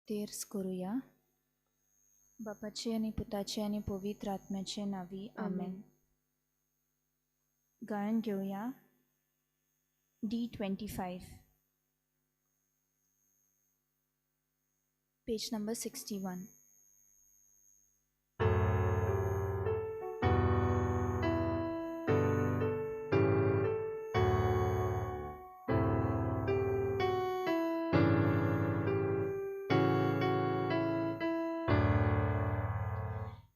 तेर्स करुया. बापाचे आनी पुताचे आनी पवित्र आत्म्याचे नांवी आमेन. गायन घेवया D25, page number 61.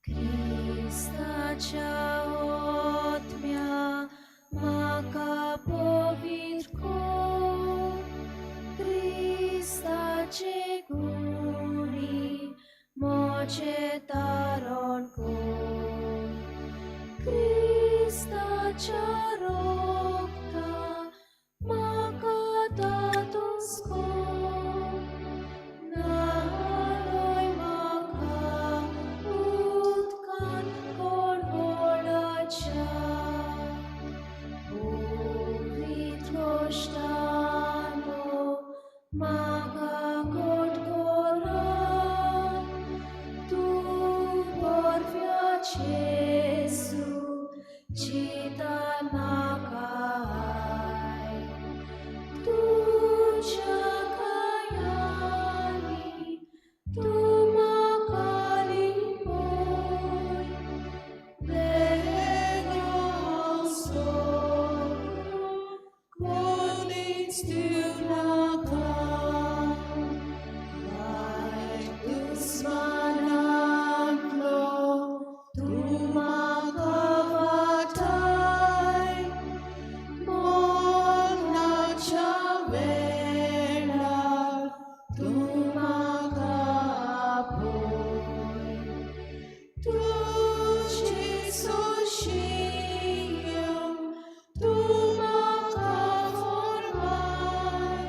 क्रिस्ताच्या आत्म्या म्हाका पवित्र कर, क्रिस्ताचे कुडी म्हजें तारण कर, क्रिस्ताच्या रक्ता म्हाका दादोस कर, न्हाणय म्हाका उदकान कोडवोळाच्या, पवित्र गोश्टानो म्हाका गोड कोरात, तूं बरव्या जेजू चिंतान म्हाका आय, तुज्या कायांनी तूं म्हाका लिपय, वेगळो हांव सोदून कोणीच दिवं नाका, वायट दुस्मानांतलो तूं म्हाका वाटाय, मरणाच्या वेळार तूं म्हाका आपय, तुजी सोशी घेवन तूं म्हाका फर्माय,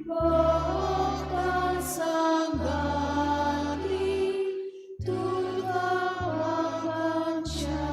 भक्तां सांगाती तुका वागांच्या.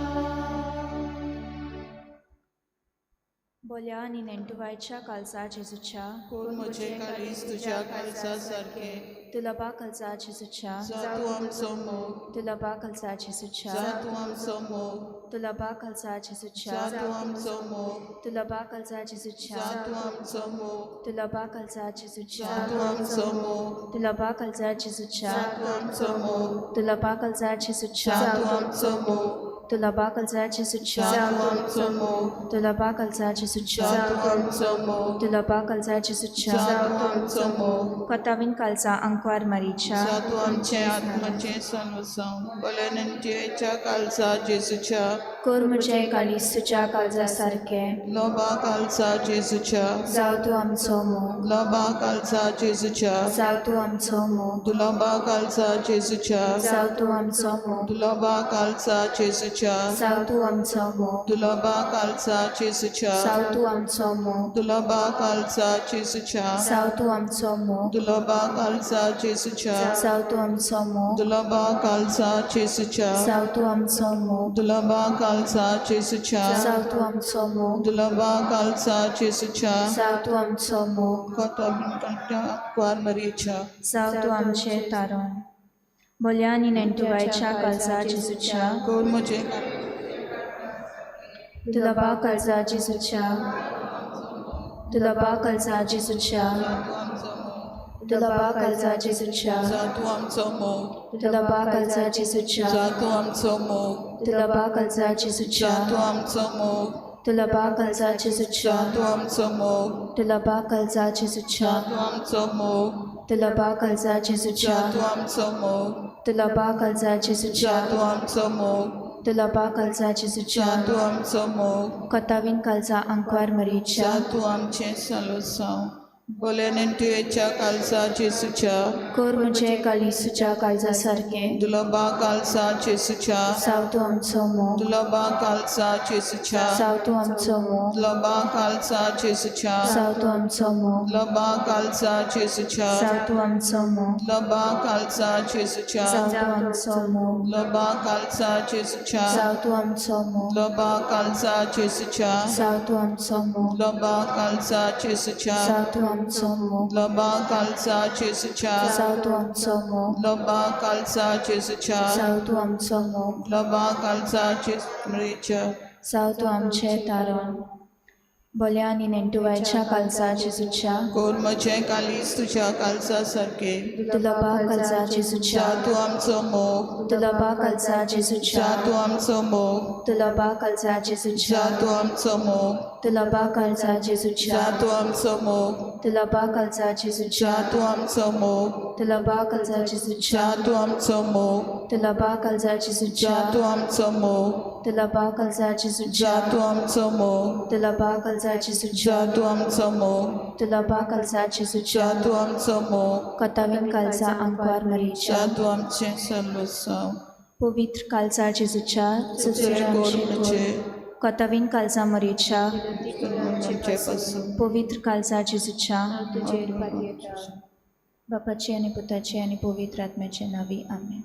बोल्या आनी नेणटुवायच्या काळजा जेजूच्या, कोर म्हजें काळीज तुज्या काळजा सारकें, दुर्लभा काळजा जेजूच्या, जा तूं आमचो मोग, दुर्लभा काळजा जेजूच्या, जा तूं आमचो मोग, दुर्लभा काळजा जेजूच्या, जा तूं आमचो मोग, दुर्लभा काळजा जेजूच्या, जा तूं आमचो मोग, दुर्लभा काळजा जेजूच्या, जा तूं आमचो मोग, दुर्लभा काळजा जेजूच्या, जा तूं आमचो मोग, दुर्लभा काळजा जेजूच्या, जा तूं आमचो मोग, दुर्लभा काळजा जेजूच्या, जा तूं आमचो मोग, दुर्लभा काळजा जेजूच्या, जा तूं आमचो मोग, दुर्लभा काळजा जेजूच्या, जा तूं आमचो मोग, कोतावीन काळजा आंकवार मारीच्या, जा तूं आमचें आत्माचें सलवसांव, बल्याच्या काळजा जेजूच्या, कोर म्हजें काळीज तुज्या काळजा सारकें, लोबा काळजा जेजूच्या, जावं तूं आमचो मोग, लोबा काळजा जेजूच्या, जावं तूं आमचो मोग, दुलोबा काळजा जेजूच्या, जावं तूं आमचो मोग, दुलोबा काळजा जेजूच्या, जावं तूं आमचो मोग, दुलोबा काळजा जेजूच्या, जावं तूं आमचो मोग, दुलोबा काळजा जेजूच्या, जावं तूं आमचो मोग, दुलोबा काळजा जेजूच्या, जावं तूं आमचो मोग, दुलोबा काळजा जेजूच्या, जावं तूं आमचो मोग, दुलोबा काळजा जेजूच्या, जावं तूं आमचो मोग, दुलोबा काळजा जेजूच्या, जावं तूं आमचो मोग, कुवार मरियेच्या, जावं तूं आमचें तारण. बोल्या आनी नेणटुवायच्या काळजा जेजूच्या, कोर म्हजें दुर्लभा काळजा जेजूच्या, दुर्लभा काळजा जेजूच्या, दुर्लभा काळजा जेजूच्या, जा तूं आमचो मोग, दुर्लभा काळजा जेजूच्या, जा तूं आमचो मोग, दुर्लभा काळजा जेजूच्या, जा तूं आमचो मोग, दुर्लभा काळजा जेजूच्या, जा तूं आमचो मोग, दुर्लभा काळजा जेजूच्या, जा तूं आमचो मोग, दुर्लभा काळजा जेजूच्या, जा तूं आमचो मोग, दुर्लभा काळजा जेजूच्या, जा तूं आमचो मोग, दुर्लभा काळजा जेजूच्या, जा तूं आमचो मोग, कोतावीन काळजा आंकवार मरियेच्या, जा तूं आमचें सलवसांव, बोल्या नेणटुयेच्या काळजा जेजूच्या, कोर म्हजें काळीज तुज्या काळजा सारकें, दुलोबा काळजा जेजूच्या, जावं तूं आमचो मोग, दुलोबा काळजा जेजूच्या, जावं तूं आमचो मोग, लोबा काळजा जेजूच्या, जावं तूं आमचो मोग, लोबा काळजा जेजूच्या, जावं तूं आमचो मोग, लोबा काळजा जेजूच्या, जावं तूं आमचो मोग, लोबा काळजा जेजूच्या, जावं तूं आमचो मोग, लोबा काळजा जेजूच्या, जावं तूं आमचो मोग, लोबा काळजा जेजूच्या, जावं तूं आमचो आमचो मोग लोबा कालसा जेजूच्या जावं तूं आमचो मोग लोबा कालसा जेजूच्या जावं तूं आमचो मोग लोबा कालसा जेजूच्या जावं तूं आमचें तारण भल्या आनी नेण्टुवायच्या कालसा जेजूच्या कोर म्हजें कालीज तुज्या कालसा सारकें दुर्लभा कालसा जेजूच्या जा तूं आमचो मोग दुर्लभा कालसा जेजूच्या जा तूं आमचो मोग दुर्लभा कालसा जेजूच्या जा तूं आमचो मोग दुर्लभा कालसा जेजूच्या जा तूं आमचो मोग दुर्लभा कालसा जेजूच्या जा तूं आमचो मोग दुर्लभा कालसा जेजूच्या जा तूं आमचो मोग दुर्लभा कालसा जेजूच्या जा तूं आमचो मोग दुर्लभा कालसा जेजूच्या जा तूं आमचो मोग दुर्लभा कालसा जेजूच्या जा तूं आमचो मोग दुर्लभा कालसा जेजूच्या जा तूं आमचो मोग कतावीन कालसा आंकवार मरीच्या जा तूं आमचें सर्वस्व पवित्र कालसा जेजूच्या तुजें गोर म्हजें कतावीन कालसा मरीच्या आमचे पासून पवित्र कालसा जेजूच्या बापाचे आनी पुताचे आनी पवित्र आत्म्याचे नांवी आमेन.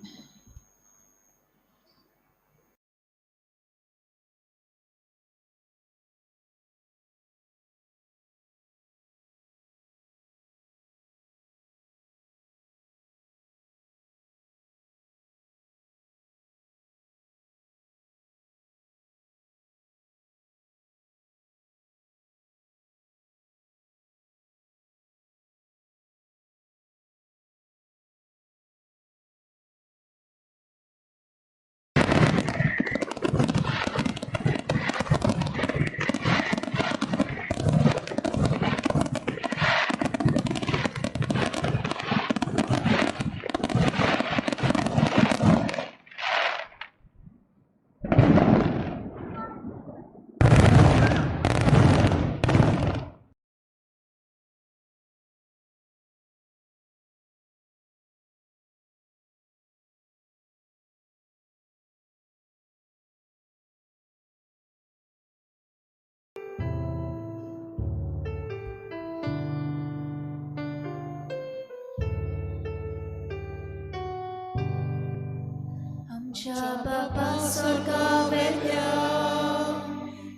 आमच्या बापा स्वर्गावेल्या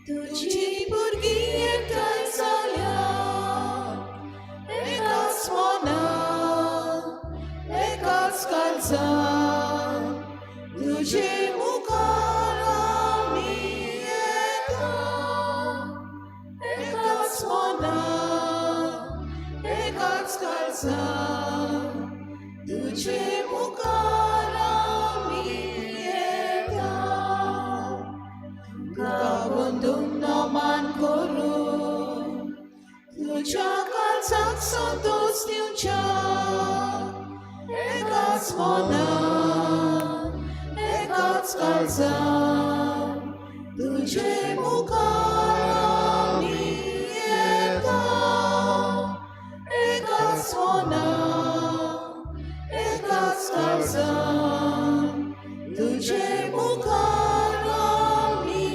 तुजी भुरगीं एकठांय जाल्या एकाच मनान एकाच काळजान तुजे मुखार आमी येता एकाच मनान एकाच काळजान तुजे मुखार आमी येता तुका वंदून नमन करून तुज्या काळजाक संतोष दिवच्या एकाच मनान एकाच काळजान तुजे मुखार आमी येता एकाच मनान एकाच काळजान तुजे मुखार आमी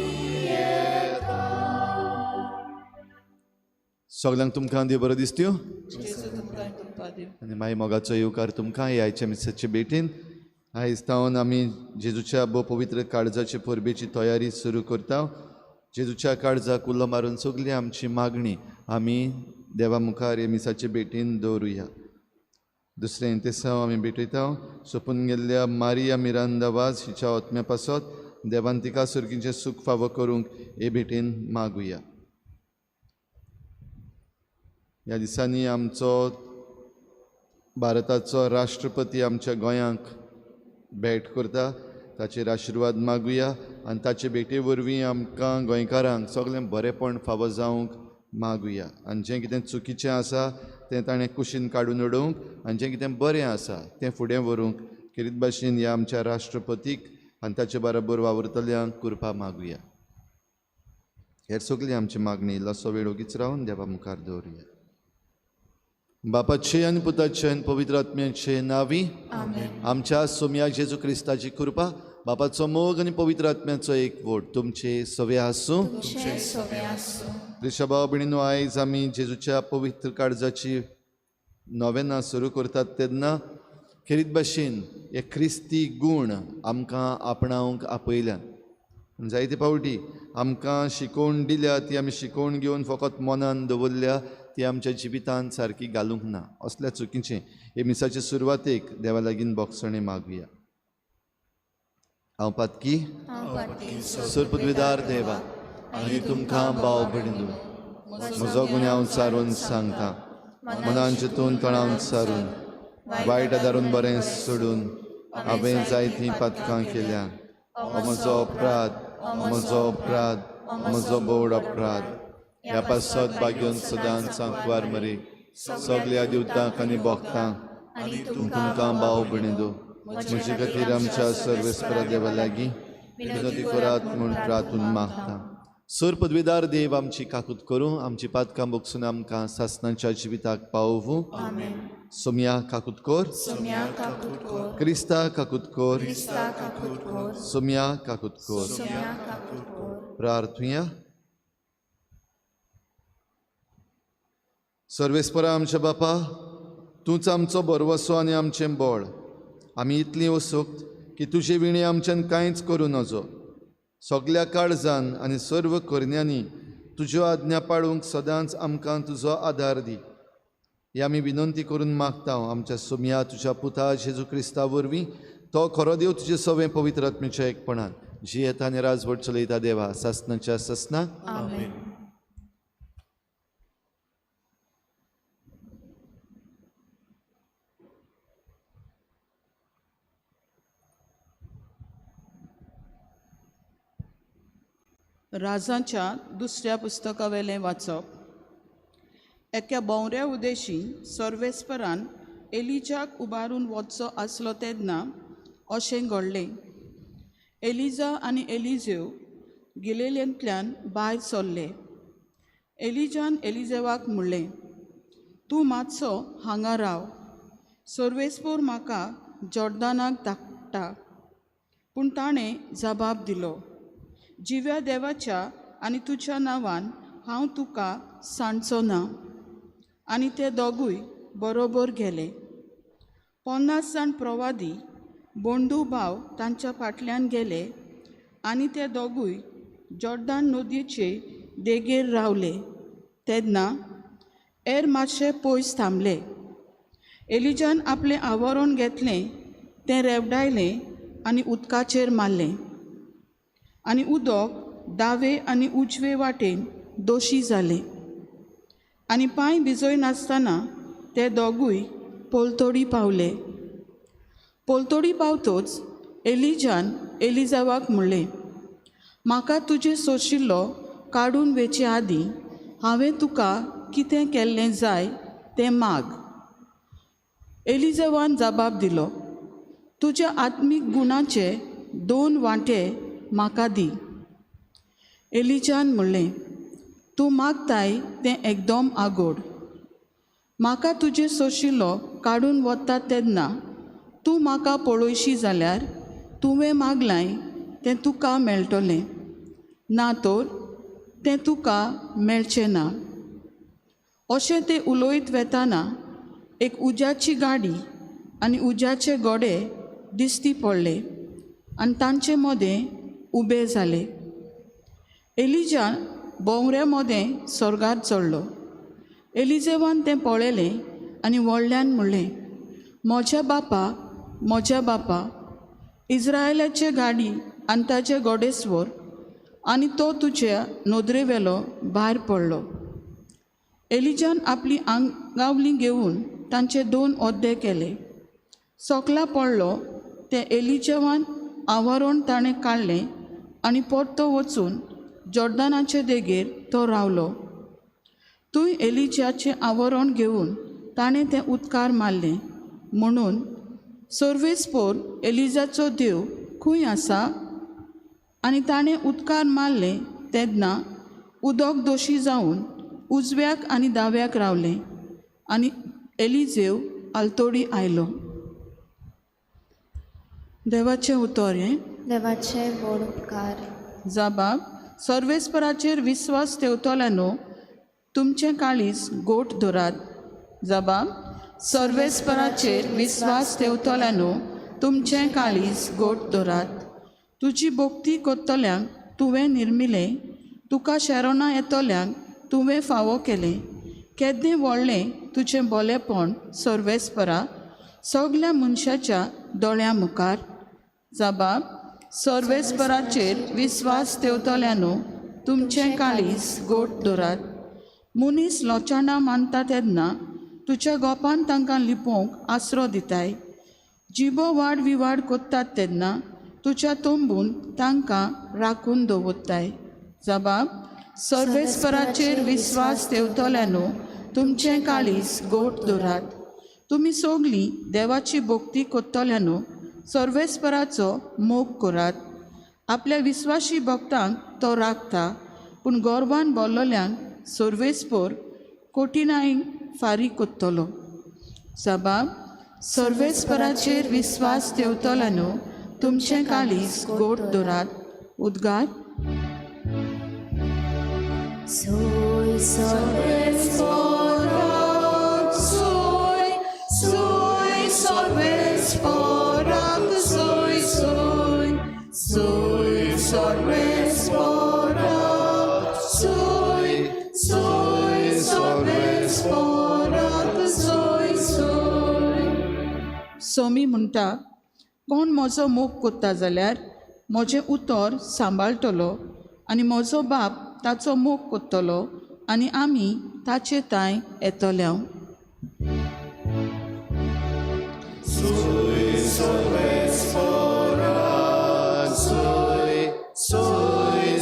येता. सगल्यांक तुमकां देव बरो दिसत्यो जेजू तुमकां तुमकां देव. आनी मागीर मोगाचो येवकार तुमकां ह्या आयच्या मिसाचे भेटीन. आयज तावन आमी जेजूच्या भोव पवित्र काळजाचे परबेची तयारी सुरू करता. जेजूच्या काळजाक उलो मारून सगली आमची मागणी आमी देवा मुखार हे मिसाचे भेटीन दवरुया. दुसरें इंतेसांव आमी भेटयता सोंपून गेल्ल्या मारिया मिरांदा वाज हिच्या आत्म्या पासत देवान तिका सुर्गीचें सूख फावो करूंक हे भेटीन मागुया. ह्या दिसांनी आमचो भारताचो राष्ट्रपती आमच्या गोंयांक भेट करता, ताचेर आशिर्वाद मागुया आनी ताचे भेटे वरवीं आमकां गोंयकारांक सगळें बरेंपण फावो जावंक मागुया. आनी जें कितें चुकीचें आसा तें ताणें कुशीन काडून उडोवंक आनी जें कितें बरें आसा तें फुडें व्हरूंक खेरीत भाशेन ह्या आमच्या राष्ट्रपतीक आनी ताचे बरोबर वावुरतल्यांक कृपा मागुया. हेर सगळी आमची मागणी इल्लोसो वेळ ओगीच रावन देवा मुखार दवरुया. बापाचे आनी पुताचे आनी पवित्र आत्म्याचे नांवी आमच्या सोम्या जेजू क्रिस्ताची कृपा, बापाचो मोग आनी पवित्र आत्म्याचो एकवट तुमचे सवे आसूं. ऋषभा भयणीनो, आयज आमी जेजूच्या पवित्र काळजाची नोवेनां सुरू करतात तेन्ना खेरीत भाशेन हे क्रिस्ती गूण आमकां आपणावंक आपयल्यात. जायते फावटी आमकां शिकोवण दिल्या ती आमी शिकोवण घेवन फकत मनान दवरल्या ती आमच्या जिवितांत सारकी घालूंक ना. असल्या चुकीचें हे मिसाचे सुरवातेक देवा लागीं बोगसणें मागुया. हांव पातकी सरपदवीदार देवा आनी तुमकां भाव भयणींनो म्हजो गुन्यांव सारून सांगता, मनान चिंतून तणावन सारून वायट आदारून बरें सोडून हांवें जायतीं पातकां केल्या. म्हजो अपराध, म्हजो अपराध, म्हजो बोड अपराध. ह्या पासत भाग्योन सदांच सांकवार मरे सगल्या दिवतांक आनी भोगतांक तुमकां भाव भयणींनो म्हजे खातीर आमच्या सर्वेस्परा देवा लागीं विनंती करात म्हूण प्रार्थून मागता. सर पदवीदार देव आमची काकूत करूं, आमची पातकां बोगसून आमकां सासणाच्या जिविताक पावोवूं. सोमया काकूत कर, क्रिस्ता काकूत कर, सोमया काकूत कर. प्रार्थुया. सर्वेस्परा आमच्या बापा, तूंच आमचो बरवसो आनी आमचें बळ. आमी इतलीं वसोक्त की तुजे विणे आमच्यान कांयच करूं नजो. सगल्या काळजान आनी सर्व करण्यांनी तुज्यो आज्ञा पाळूंक सदांच आमकां तुजो आदार दी. ही आमी विनंती करून मागता आमच्या सोमया तुज्या पुता जेजू क्रिस्ता वरवीं, तो खरो देव तुजे सवें पवित्र आत्म्याच्या एकपणान जियेता आनी राजवट चलयता देवा सासणाच्या सासणाक. राजाच्या दुसऱ्या पुस्तकावेलें वाचप. एका भोंवऱ्या उदेशी सर्वेस्परान एलिजाक उबारून वचचो आसलो तेन्ना अशें घडलें. एलिजा आनी एलिजेव गिलेलेंतल्यान भायर सरले. एलिजान एलिजेवाक म्हणलें, तूं मातसो हांगा राव, सर्वेस्पोर म्हाका जॉर्दानाक धाडटा. पूण ताणें जबाब दिलो, जिव्या देवाच्या आनी तुज्या नांवान हांव तुका सांडचो ना. आनी ते दोगूय बरोबर गेले. 50 जाण प्रवादी बोंडू भाव तांच्या फाटल्यान गेले आनी ते दोगूय जॉर्दान नदयेचे देगेर रावले. तेन्ना एर मातशे पयस थांबले. एलिजान आपलें आवरण घेतलें, तें रेवडायलें आनी उदकाचेर मारलें आनी उदक दावे आनी उजवे वाटेन दोशी जालें. आनी पांय भिजयनासतना ते दोगूय पोलतोडी पावले. पोलतोडी पावतोच एलिजान एलिजावाक म्हणलें, म्हाका तुजें सोशिल्लो काडून वेचे आदीं हांवें तुका कितें केल्लें जाय तें माग. एलिजावान जबाब दिलो, तुज्या आत्मीक गुणाचे 2 वांटे म्हाका दी. एलिजान म्हणलें, तूं मागताय तें एकदम आगोड. म्हाका तुजें सोशिल्लो काडून वता तेन्ना तूं म्हाका पळयशी जाल्यार तुवें मागलाय तें तुका मेळटलें, ना तर तें तुका मेळचें ना. अशें तें उलयत वेताना एक उज्याची गाडी आनी उज्याचे गोडे दिश्टी पडले आनी तांचे मदें उबे जाले. एलिजा भोंवऱ्या मदें स्वर्गार चडलो. एलिजेवान तें पळयलें आनी व्हडल्यान म्हणलें, म्हज्या बापा, म्हज्या बापा, इज्रायलाचे गाडी आनी ताचे गोडेस्वर. आनी तो तुज्या नदरेवेलो भायर पडलो. एलिजान आपली आंगावली घेवन तांचे 2 अद्दे केले. सोकला पडलो तें एलिजेवान आवरण ताणें काडलें आनी परतो वचून जॉर्दानाचे देगेर तो रावलो. थंय एलिजाचें आवरण घेवन ताणें तें उदकार मारलें. म्हणून सर्वेस्पोर एलिजाचो देव खंय आसा? आनी ताणें उदकार मारलें तेन्ना उदक दोशी जावन उजव्याक आनी दाव्याक रावलें आनी एलिजेव आलतोडी आयलो. देवाचें उतर हें. देवाचे व्हड उपकार. जबाब, सर्वेस्पराचेर विस्वास ठेवतल्यानो तुमचें काळीज गोट धरात. जबाब, सर्वेस्पराचेर विस्वास ठेवतल्यानो तुमचें काळीज गोट धरात. तुजी भक्ती करतल्यांक तुवें निर्मिलें, तुका शेरोना येतल्यांक तुवें फावो केलें. केदें व्हडलें तुजें बोलेपण सर्वेस्परा, सगल्या मनशाच्या दोळ्यां मुखार. जबाब सर्वेस्पराचेर विस्वास ठेवतल्यानो तुमचें काळीज गोट दवरात. मनीस लोचाणां मानता तेन्ना तुज्या गोपान तांकां लिपोवंक आसरो दिताय. जिबो वाड विवाड कोत्तात तेन्ना तुज्या तंबून तांकां राखून दवरताय. जबाब सर्वेस्पराचेर विस्वास ठेवतल्यानो तुमचें काळीज गोट दवरात. तुमी सगलीं देवाची भक्ती कोत्तल्यानो सर्वेस्पराचो मोग करात. आपल्या विस्वाशी भक्तांक तो राखता, पूण गोरवान बोल्लोल्यांक सर्वेस्पर कोटिनायक फारीक कोत्तलो. जबाब सर्वेस्पराचेर विस्वास ठेवतल्यानो तुमचें काळीज गोट दवरात. उद्गार सोय सर्वेस्पराक सोय, सोय सर्वेस्पराक सोय, सोय, सोय सर्वेस्पराक सोय, सोय सर्वेस्पराक सोय, सोय. सोमी म्हणटा, कोण म्हजो मोग कोत्ता जाल्यार म्हजें उतर सांबाळटलो आनी म्हजो बाप ताचो मोग कोत्तलो आनी आमी ताचे तांय येतले. सोय सोय सर्वेस्परा, सोय सोय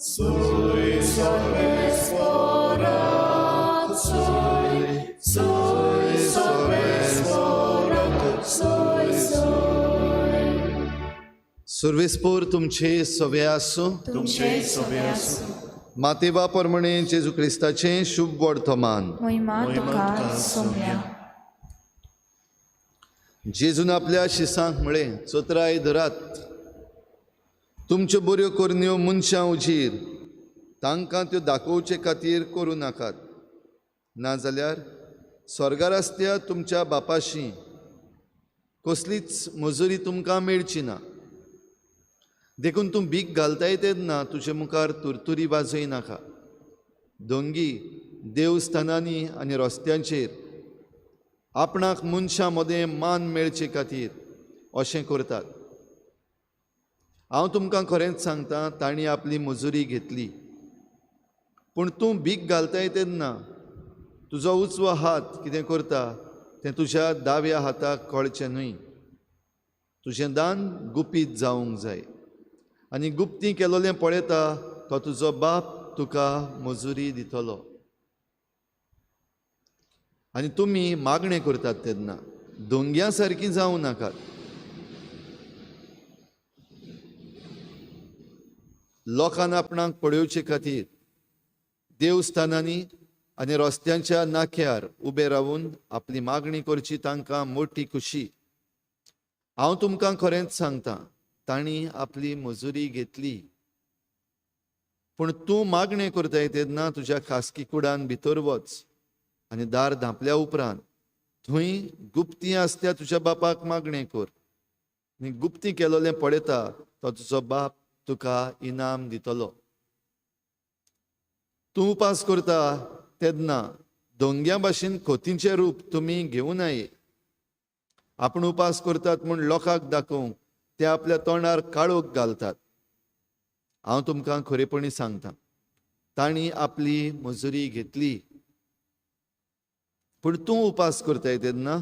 सोय सर्वेस्परा, सोय सोय सर्वेस्परा, सोय सोय. सर्वेस्पोर तुमचे सवे आसूं. तुमचे सवे आसूं. मातेवा परमणे जेजू क्रिस्ताचें शुभ वर्तमान. मोहिमा तुका सोम्या. जेजून आपल्या शिसांक म्हळें, चोत्राय धरात, तुमच्यो बऱ्यो करण्यो मनशां उजीर तांकां त्यो दाखोवचे खातीर करूं नाकात, नाजाल्यार स्वर्गार आसत्या तुमच्या बापाशी कसलीच मजुरी तुमकां मेळची ना. देखून तूं भीक घालताय तेन्ना तुजे मुखार तुरतुरी वाजय नाका. दोंगी देवस्थानांनी आनी रस्त्यांचेर आपणाक मनशां मदें मान मेळचे खातीर अशें करतात. हांव तुमकां खरेंच सांगता, तांणी आपली मजुरी घेतली. पूण तूं भीक घालताय तेन्ना तुजो उजवो हात कितें करता तें तुज्या दाव्या हाताक कळचें न्हय. तुजें दान गुपीत जावंक जाय आनी गुप्ती केलोलें पळयता तो तुजो बाप तुका मजुरी दितलो. आनी तुमी मागणें करतात तेन्ना दोंग्या सारकी जावं नाकात. लोकांक आपणाक पळोवचे खातीर देवस्थानांनी आनी रस्त्यांच्या नाक्यार उबे रावून आपली मागणी करची तांकां मोटी खुशी. हांव तुमकां खरेंच सांगता, तांणी आपली मजुरी घेतली. पूण तूं मागणें करताय तेन्ना तुज्या खासगी कुडान भितर वच आनी दार धांपल्या उपरांत थंय गुप्ती आसत्या तुज्या बापाक मागणें कर आनी गुप्ती केलोलें पळयता तो तुजो बाप तुका इनाम दितलो. तूं उपास करता तेन्ना दोंग्या भाशेन खोतींचें रूप तुमी घेवन नये. आपूण उपास करतात म्हूण लोकांक दाखोवंक ते आपल्या तोंडार काळोख घालतात. हांव तुमकां खरेपणी सांगता, तांणी आपली मजुरी घेतली. पूण तूं उपास करताय तेन्ना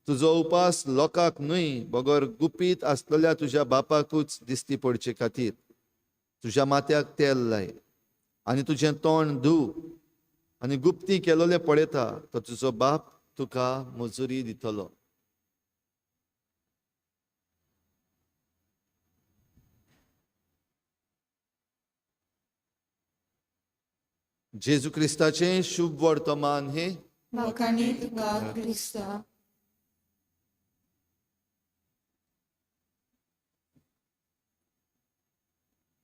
तुजो उपास लोकांक न्हय बगर गुपीत आसलेल्या तुज्या बापाकूच दिसती पडचे खातीर तुज्या माथ्याक तेल लाय आनी तुजें तोंड धू आनी गुप्ती केलोलें पळयता तो तुजो बाप तुका मजुरी दितलो. जेजू क्रिस्ताचें शुभ वर्तमान हें. वाखाणी तुका क्रिस्ता.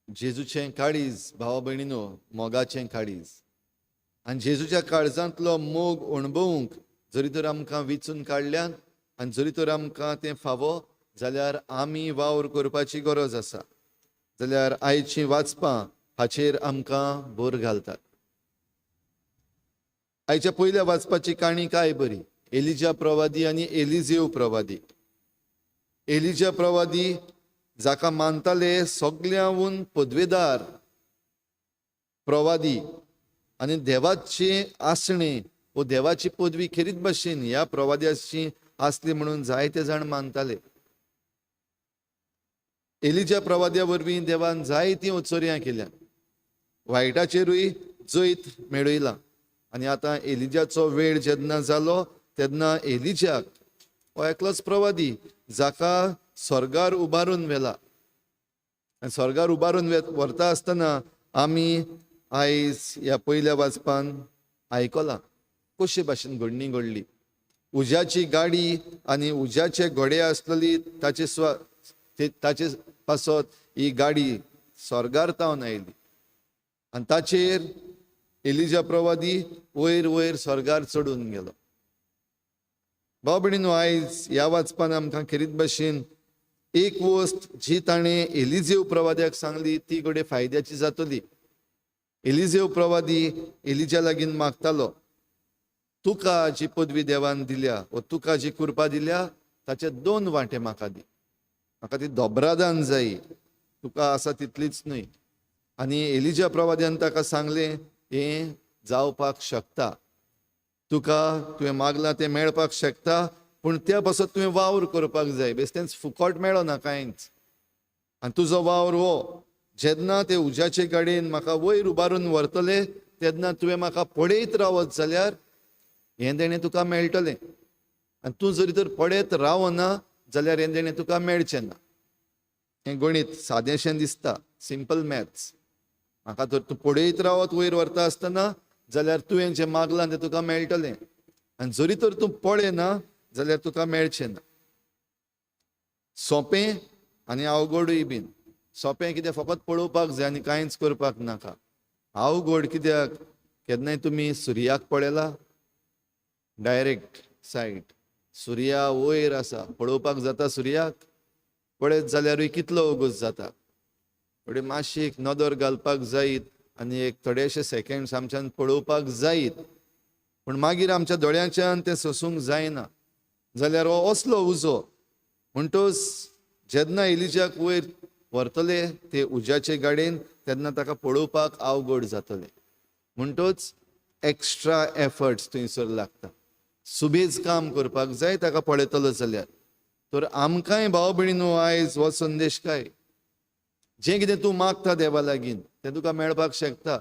जेजूचें काळीज भावा भयणीनो, मोगाचें काळीज. आनी जेजूच्या काळजांतलो मोग अणभवूंक जरी तर आमकां विचून काडल्यान आनी जरी तर आमकां तें फावो जाल्यार आमी वावर करपाची गरज आसा. जाल्यार आयचीं वाचपां हाचेर आमकां भर घालतात. आयच्या पयल्या वाचपाची काणी काय बरी, एलिजा प्रवादी आनी एलिजेव प्रवादी. एलिजा प्रवादी जाका मानताले सगळ्यांहून पदवेदार प्रवादी आनी देवाचे आसणे वो देवाची पदवी खेरीत भाशेन ह्या प्रवाद्याची आसली म्हणून जायते जाण मानताले. एलिजा प्रवाद्या वरवीं देवान जायतीं ओचोर्यां केल्या, वायटाचेरूय जैत मेळयलां. आनी आतां एलिजाचो वेळ जेन्ना जालो तेन्ना एलिजाक हो एकलोच प्रवादी जाका स्वर्गार उबारून व्हेला. आनी स्वर्गार उबारून व्हरता आसतना आमी आयज ह्या पयल्या वाचपान आयकलां कशे भाशेन घडणी घडली. उज्याची गाडी आनी उज्याचे घोडे आसलेली ताचे ताचे पासत ही गाडी स्वर्गार तावन आयली आनी ताचेर एलिजा प्रवादी वयर वयर स्वर्गार चडून गेलो. भाव भयणीनो, आयज ह्या वाचपान आमकां खेरीत भाशेन एक वस्त जी ताणें एलिजेव प्रवाद्याक सांगली ती घडये फायद्याची जातली. एलिजेव प्रवादी एलिजा लागीं मागतालो, तुका जी पदवी देवान दिल्या वो तुका जी कृपा दिल्या ताचे 2 वांटे म्हाका दी, म्हाका ती दोबरादान जाय, तुका आसा तितलीच न्हय. आनी एलिजा प्रवाद्यान ताका सांगलें, हें जावपाक शकता, तुका तुवें मागलां तें मेळपाक शकता, पूण त्या पासत तुवें वावर करपाक जाय, बेश्टेंच फुकट मेळना कांयच. आनी तुजो वावर हो, जेन्ना ते उज्याचे गाडयेन म्हाका वयर उबारून व्हरतले तेन्ना तुवें म्हाका पळयत रावत जाल्यार हें देणें तुका मेळटलें, आनी तूं जरी तर पळयत रावना जाल्यार हें देणें तुका मेळचें ना. हें गणीत सादेंशें दिसता, सिंपल मॅथ्स. म्हाका तर तूं पळयत रावत वयर व्हरता आसतना जाल्यार तुवें जें मागलां तें तुका मेळटलें, आनी जरी तर तूं पळयना जाल्यार तुका मेळचें ना. सोंपें आनी अवघडूय बीन. सोंपें कितें, फकत पळोवपाक जाय आनी कांयच करपाक नाका. अवघड कित्याक, केन्नाय तुमी सुर्याक पळयला, डायरेक्ट सायट सुर्या वयर आसा, पळोवपाक जाता सुर्याक, पळयत जाल्यारूय कितलो अवघड जाता. थोडी मातशी एक नदर घालपाक जायत आनी एक थोडेशे सेकेंड्स आमच्यान पळोवपाक जायत, पूण मागीर आमच्या दोळ्यांच्यान तें सोसूंक जायना. जाल्यार हो असलो उजो. म्हणटच जेन्ना एलिजाक वयर व्हरतले ते उज्याचे गाडयेन तेन्ना ताका पळोवपाक अवघड जातलें. म्हणटच एक्स्ट्रा एफर्ट्स थंयसर लागता, सुबेज काम करपाक जाय ताका पळयतलो जाल्यार. तर आमकांय भाव भयणीनो आयज हो संदेश काय, जें कितें तूं मागता देवा लागीं तें तुका मेळपाक शकता,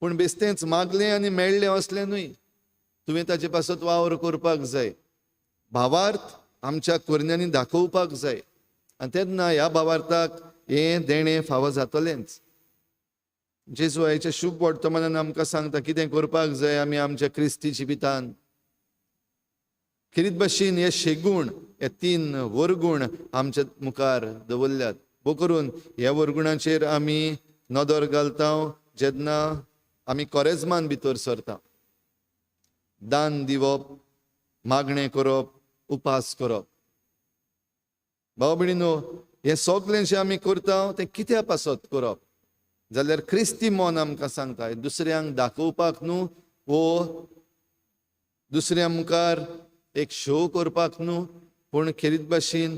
पूण बेश्टेंच मागलें आनी मेळ्ळें असलें न्हय, तुवें ताचे पासत वावर करपाक जाय, भावार्थ आमच्या करण्यांनी दाखोवपाक जाय, आनी तेन्ना ह्या भावार्थाक हें देणें फावो जातलेंच. जेजू आयच्या शुभ वर्तमानान आमकां सांगता कितें करपाक जाय आमी आमच्या क्रिस्ती जिवितान. खेरीत भाशेन हे शेगूण, हे 3 वरगूण आमच्या मुखार दवरल्यात. भो करून ह्या वरगुणाचेर आमी नदर घालता जेन्ना आमी कोरेजमान भितर सरता. दान दिवप, मागणें करप, उपास करप. भाव भयणीनो, हें सगळें जें आमी करता तें कित्या पासत करप जाल्यार क्रिस्ती मन आमकां सांगता, दुसऱ्यांक दाखोवपाक न्हू वो दुसऱ्या मुखार एक शो करपाक न्हू, पूण खेरीत भाशेन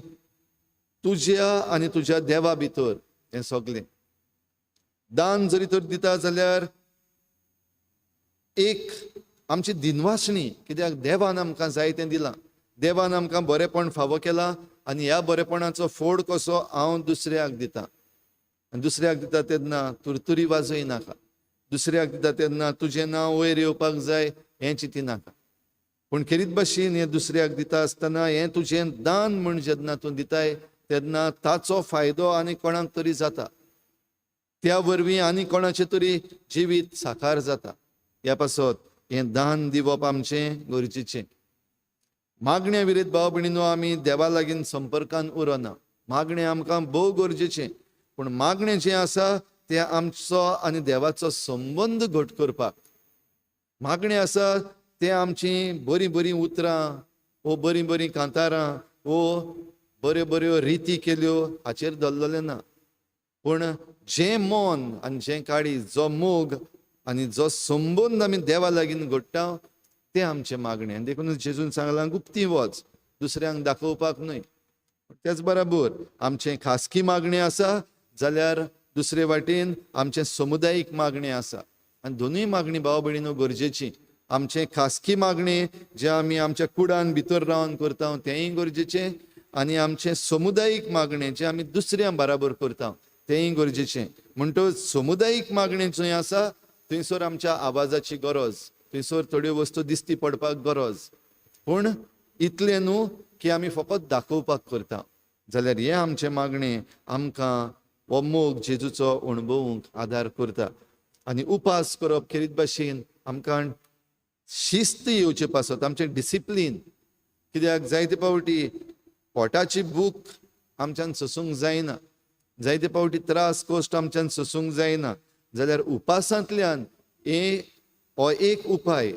तुज्या आनी तुज्या देवा भितर हें सगळें. दान जरी तर दिता जाल्यार एक आमची दिनवासणी, कित्याक देवान आमकां जाय तें दिलां, देवान आमकां बरेंपण फावो केलां आनी ह्या बरेपणाचो फोड कसो हांव दुसऱ्याक दिता. आनी दुसऱ्याक दिता तेन्ना तुरतुरी वाजय नाका, दुसऱ्याक दिता तेन्ना तुजें नांव वयर येवपाक जाय हें चिंती नाका, पूण खेरीत भाशेन हें दुसऱ्याक दिता आसतना हें तुजें दान म्हूण जेन्ना तूं दिताय तेन्ना ताचो फायदो आनी कोणाक तरी जाता, त्या वरवीं आनी कोणाचें तरी जिवीत साकार जाता. ह्या पासत हें दान दिवप आमचें गरजेचें. मागण्या विरीत भाव भयणीनो आमी देवा लागीं संपर्कान उरना. मागणें आमकां भोव गरजेचें, पूण मागणें जें आसा तें आमचो आनी देवाचो संबंद घट करपाक. मागणें आसा तें आमचीं बरीं बरीं उतरां वो बरीं बरीं कांतारां वो बऱ्यो बऱ्यो रिती केल्यो हाचेर दवरलेलें ना. पूण जें मन आनी जें काळीज, जो मोग आनी जो संबंद आमी देवा लागीं घडटा तें आमचें मागणें. आनी देखूनच जेजून सांगलां गुप्ती वच, दुसऱ्यांक दाखोवपाक न्हय. त्याच बराबर आमचें खासगी मागणें आसा जाल्यार दुसरे वाटेन आमचें समुदायीक मागणें आसा. आनी दोनूय मागणी भाव भयणीनो गरजेची. आमचें खासगी मागणें जें आमी आमच्या कुडान भितर रावन करता तेंय गरजेचें, आनी आमचें समुदायीक मागणें जें आमी दुसऱ्यां बराबर करता तेंय गरजेचें. म्हणटच समुदायीक मागणें जंय आसा थंयसर आमच्या आवाजाची गरज, थंयसर थोड्यो वस्तू दिश्टी पडपाक गरज. पूण इतलें न्हू की आमी फकत दाखोवपाक करता, जाल्यार हें आमचें मागणें आमकां हो मोग जेजूचो अणभवूंक आदार करता. आनी उपास करप खेरीत भाशेन आमकां शिस्त येवचे पासत, आमचें डिसिप्लीन. कित्याक जायते फावटी पोटाची भूक आमच्यान सोसूंक जायना, जायते फावटी त्रास कश्ट आमच्यान सोसूंक जायना, जाल्यार उपासांतल्यान हे हो एक उपाय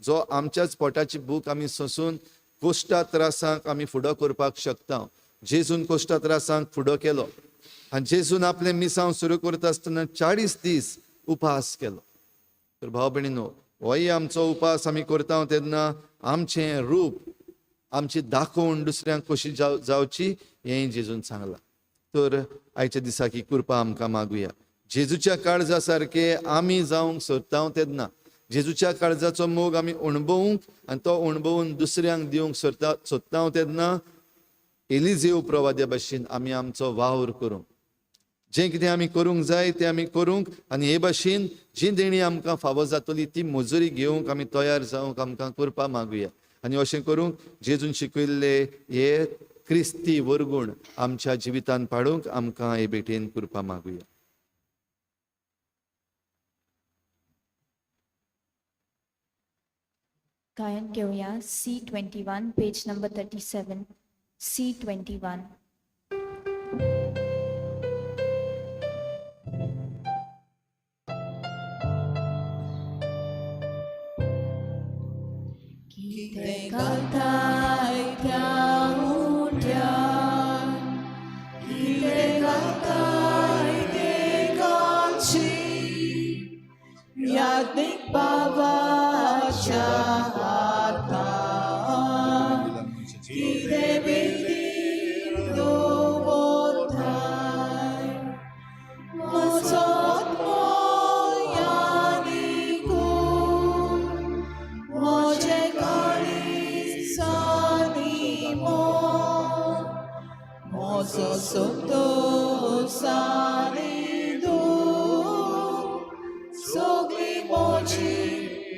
जो आमच्याच पोटाची भूक आमी सोसून कश्टा त्रासांक आमी फुडो करपाक शकता. जेजून कश्टा त्रासांक फुडो केलो आनी जेजून आपलें मिसांव सुरू करता आसतना 40 दीस उपास केलो. तर भाव भयणीनो, होय आमचो उपास आमी करता तेन्ना आमचें रूप, आमची दाखोवण दुसऱ्यांक कशी जावची हेंय जेजून सांगलां. तर आयच्या दिसाक ही कृपा आमकां मागुया. जेजूच्या काळजा सारके आमी जावंक सोदता तेन्ना जेजूच्या काळजाचो मोग आमी अणभवूंक आनी तो अणभवून दुसऱ्यांक दिवंक सोदता तेन्ना एलिजेव प्रवाद्या भाशेन आमी आमचो वावर करूंक, जें कितें आमी करूंक जाय तें आमी करूंक, आनी हे भाशेन जी देणी आमकां फावो जातली ती मजुरी घेवंक आमी तयार जावंक आमकां कृपा मागुया. आनी अशें करूंक जेजून शिकयल्ले हे क्रिस्ती वरगूण आमच्या जिवितान पाडूंक आमकां हे भेटेन कृपा मागुया. गायन घेवया C21, page number 37, C21. कितें घालताय त्या उंड्यार, कितें घालताय ते घालची, यादीक बाबाच्या हातान, कितें बेगीन दवरताय, म्हजो आत्मो यादीकून, म्हजें काळीज आनी मन, म्हजो संतोस आनी दूख, सगळी म्हजी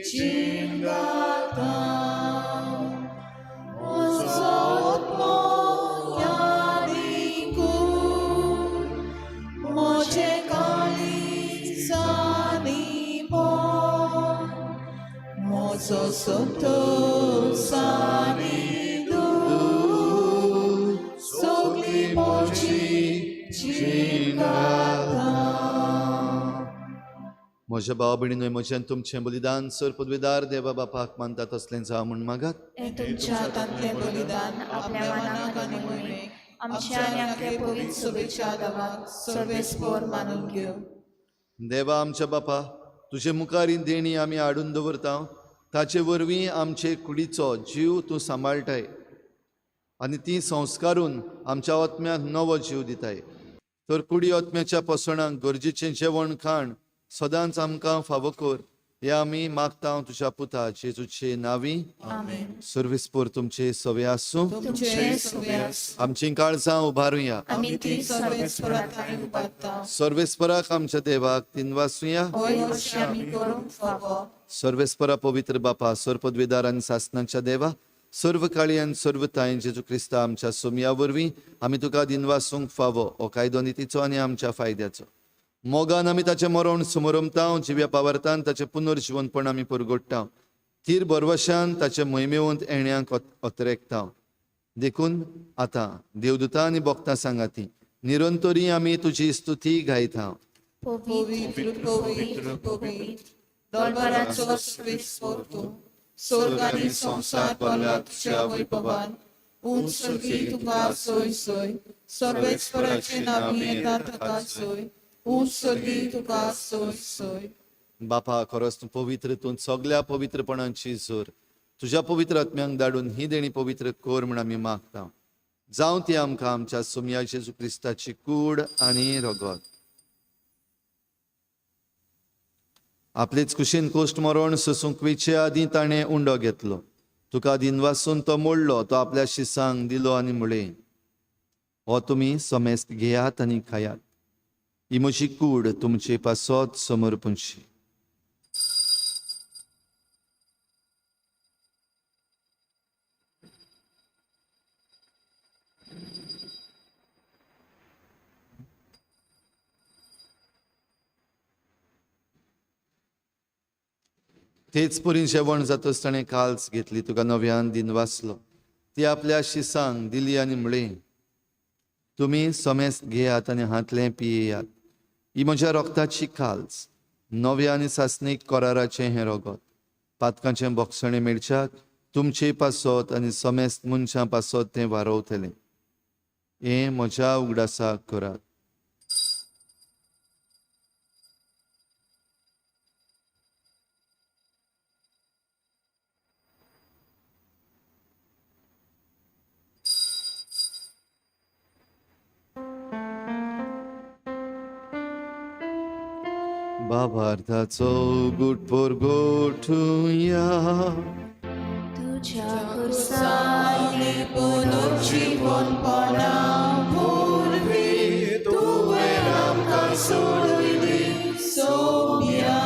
जीण गाता. म्हजो आत्मो यादीकून, म्हजें काळीज आनी मन, म्हजो संतोस आनी दूख, सगळी म्हजी जीण गाता. म्हज्या भाव भयणीनो, म्हजें तुमचें बलिदान सर पदवीदार देवा बापाक मानता तसलें जावं म्हूण मागात. हें तुमच्या हातांतलें बलिदान आपल्या मनाक आनी मोहिमेक, आमच्या आनी आपल्या पवित्र सभेच्या गांवाक सर्वेस्पोर मानून घेवं. देवा आमच्या बापा, तुजे मुखार ही देणी आमी हाडून दवरता, ताचे वरवीं आमचे कुडीचो जीव तूं सांबाळटाय आनी ती संस्कारून आमच्या आत्म्याक नवो जीव दिताय. तर कुडी आत्म्याच्या पोसणाक गरजेचें जेवण खाण सदांच आमकां फावो कर, हे आमी मागता तुज्या पुता जेजूचे नांवी. आमेन. सर्वेस्पोर तुमचे सवे आसूं. तुमचे सवे आसूं. आमचीं काळजां उबारुया. आमी ती सर्वेस्पराक उबारता. सर्वेस्पराक आमच्या देवाक तिनवासुया. होय अशें आमी करूंक फावो. सर्वेस्परा पवित्र बापा, सर्वपदवीदार आनी सासनाच्या देवा, सर्व काळी आनी सर्व ताय जेजू क्रिस्ता आमच्या सोमया वरवीं आमी तुका दिनवासूंक फावो हो कायदो नितीचो आनी आमच्या फायद्याचो. मोगान आमी ताचें मरण समरमता, जिव्या पावर्तान ताचें पुनर्जिवनपण आमी परगोडटा, थीर भरवशान ताचे मोहिमेवंत येण्याक अतरेकता. देखून आतां देवदूता आनी भक्तां सांगाती निरंतरी आमी तुजी स्तुती गायता. पवित्र पवित्र पवित्र दरबाराचो सर्वेस्पोर तूं, स्वर्ग आनी संवसार भरला तुज्या वैभवान. ऊंच सर्गी तुका सोय सोय, सर्वेस्पराचे नांवी येता ताका सोय, ऊंच सर्गी तुका सोय सोय. बापा, खरोच तूं पवित्र, तूं सगळ्या पवित्रपणाची जोर. तुज्या पवित्र आत्म्यांक धाडून ही देणी पवित्र कर म्हूण आमी मागता. जावं ती आमकां आमच्या सोमया जेजू क्रिस्ताची कूड आनी रगत. आपलेच कुशीन कोश्ट मरण सोसूंक वेचे आदीं ताणें उंडो घेतलो. तुका दिनवासून तो मोडलो, तो आपल्या शिसांक दिलो आनी म्हळें, हो तुमी समेस्त घेयात आनी खायात. ही म्हजी कूड तुमचे पासत समर्पणची. तेच परी जेवण जातच ताणें काल्स घेतली, तुका नव्यान दिनवासलो, ती आपल्या शिसांक दिली आनी म्हळें, तुमी समेस्त घेयात आनी हांतलें पियेयात. ही म्हज्या रोगताची काल्स, नव्या आनी सासणीक कराराचें हें रोगत. पातकांचें बोगसणें मेळच्याक तुमचे पासत आनी समेस्त मनशां पासत तें वारोवतलें. हें म्हज्या उगडासाक करात. बाबार्थाचो गुटपोर गोठुया, तुझ्या खुर्सांनी पुनर्जीवनपणा वरवीं तुवें आमकां सोडयली सोम्या.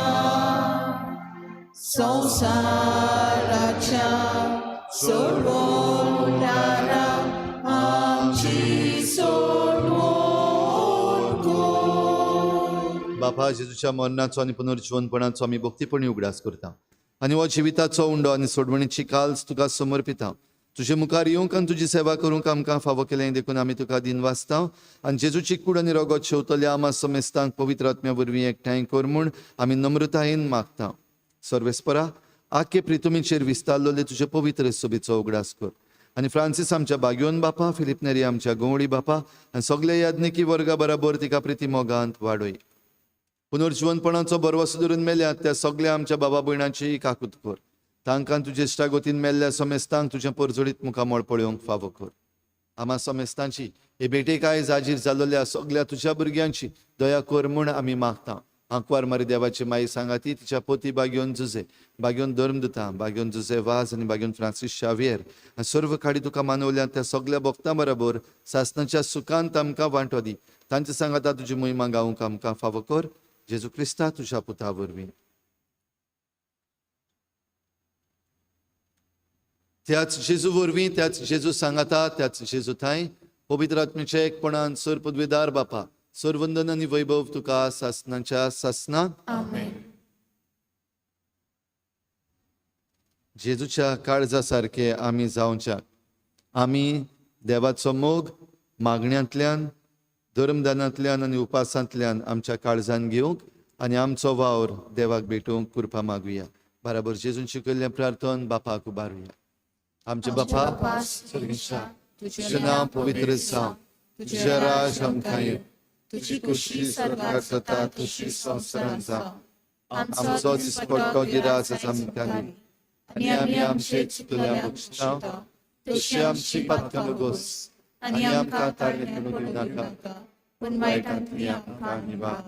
संवसाराच्या सोडवणारा आमची सोडवण कर. बापा, जेजूच्या मरणाचो आनी पुनर्जीवनपणाचो आमी भक्तीपणी उगडास करता आनी हो जिविताचो उंडो आनी सोडवणीची काल्स तुका समर्पिता. तुजे मुखार येवंक आनी तुजी सेवा करूंक आमकां फावो केलें देखून आमी तुका दिनवासता. आनी जेजूची कूड आनी रगत शेवतल्या आमा समेस्तांक पवित्र आत्म्या वरवीं एकठांय कर म्हूण आमी नम्रतायेन मागता. सर्वेस्परा, आखे प्रितुमीचेर विस्तारलेले तुजे पवित्र सोबीचो उगडास कर आनी फ्रांसीस आमच्या बाग्योन बापा, फिलीप नेरी आमच्या गंवळी बापा आनी सगळे याज्ञिकी वर्गा बराबर तिका प्रिती मोगांत वाडय. पुनर्जीवनपणाचो बरवसो धरून मेल्यात त्या सगळ्या आमच्या बाबा भयणांची काकूत कर. तांकां तुजे इश्टागतीन मेल्ल्या समेस्तांक तुजें परजळीत मुखामळ पळोवंक फावो कर. आमा समेस्तांची हे भेटेक आयज हाजीर जाल्ल्या सगळ्या तुज्या भुरग्यांची दया कर म्हूण आमी मागता. आंकवार मारी देवाची माई सांगाती तिच्या पोती बाग्योन जुजे, बाग्योन धर्मदुता, बाग्योन जुजे वाज आनी बाग्योन फ्रांसीस शावियर आनी सर्व खाडी तुका मानवल्या त्या सगळ्या भक्तां बराबर सासणाच्या सुखांत आमकां वांटो दी. तांचे सांगाता तुजी मोहिमा गावंक आमकां फावो कर. जेजू क्रिस्ता तुज्या पुता वरवीं. त्याच जेजू वरवीं, त्याच जेजू सांगाता, त्याच जेजू थांय पवित्र आत्म्याच्या एकपणान सर पदवेदार बापा, सर्वंदन आनी वैभव तुका सासणाच्या सासना. आमेन. जेजूच्या काळजा सारके आमी जावच्याक आमी देवाचो मोग मागण्यांतल्यान, धर्मदानांतल्यान आनी उपासांतल्यान आमच्या काळजान घेवंक आनी आमचो वावर देवाक भेटोवंक कृपा मागुया. बराबर जेजून शिकयल्लें प्रार्थन बापाक उबारुया. आमचे बापा सर्गेश्वर, तुजें नांव पवित्र जावं, तुजें राज आमकां येवं, तुजी कुशी स्वर्गार जाता तशी संवसारांत जावं. आमचो दिसपट्टो गिरास आमकां दी आनी आमी आमचे चुकल्या बक्षता तशी आमची पातकां भोगोस आनी आमकां तारणेंत पडूं दिवनाका, पूण वायटांतली आमकां निवार.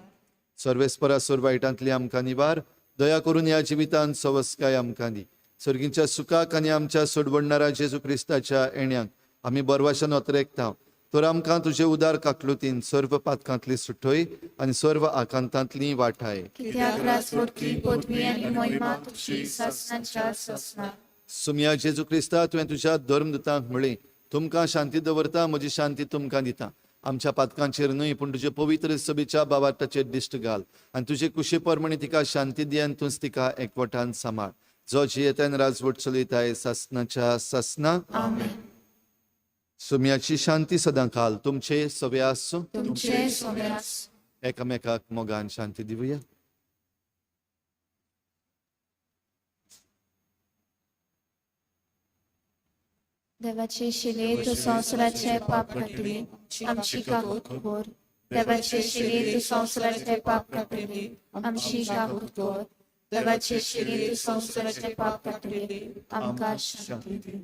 सर्वेस्परा सोर वायटांतली आमकां निवार. दया करून ह्या जिवितांत सवस्काय आमकां दी. सर्गींच्या सुखाक आनी आमच्या सोडवणणारा जेजू क्रिस्ताच्या येण्याक आमी बरवाशान अतरेकता. तर आमकां तुजे उदार काकलुतीन सर्व पातकांतली सुटय आनी सर्व आकांतांतली वाठाय. कित्याक राजवटकी पदवी आनी मोहिमा तुजी सासणाच्या सासणाक. सुमया जेजू क्रिस्ता, तुवें तुज्या धर्मदुतांक म्हळें, तुमकां शांती दवरता, म्हजी शांती तुमकां दिता. आमच्या पातकांचेर न्हय पूण तुजे पवित्र सभेच्या बाबार्थाचेर दिश्ट घाल आनी तुजे कुशे प्रमाणे तिका शांती दी आनी तूंच तिका एकवटान सांबाळ. जो जियेतान राजवट चलयताय सासणाच्या सासना. आमेन. सुम्याची शांती सदां काल तुमचे सवे आसूं. तुमचे सवे आसूं. एकामेकाक मोगान शांती दिवया. देवाचे शिले तूं संवसाराचे पाप काडटली, आमची काकूट कर. देवाचे शिले तूं संवसाराचे पाप काडटली, आमची काकूट कर. देवाचे शिले तूं संवसाराचे पाप काडटली, आमकां शांती दी.